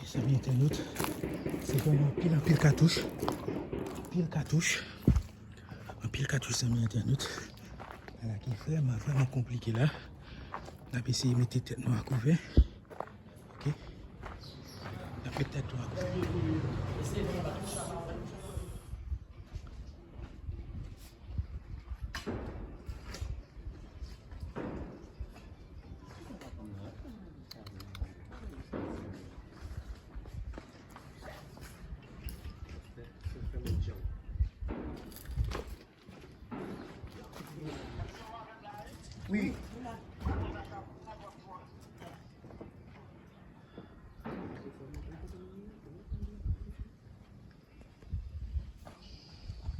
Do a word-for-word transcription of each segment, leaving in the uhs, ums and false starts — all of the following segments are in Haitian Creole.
Mezanmi entènot, se vrèman anpil, anpil katouch. Anpil katouch. Anpil katouch, zanmi entènot. Bagay ki vrèman, vrèman konplike la. N ap eseye mete tèt nou a kouvè. Ok. N ap met tèt nou a kouvè. Wi.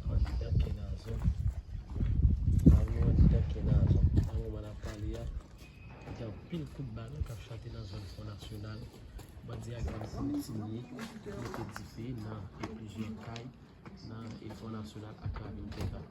Ann debake nan zòn. An nou ann debake nan zòn. Nan moman n ap pale a, gen anpil kout balon k ap chante nan zòn Fon Nasyonal. Bandi a gentan kontinye mete dife nan plizyè kay nan Fon Nasyonal ak Ravin Tèt Ap.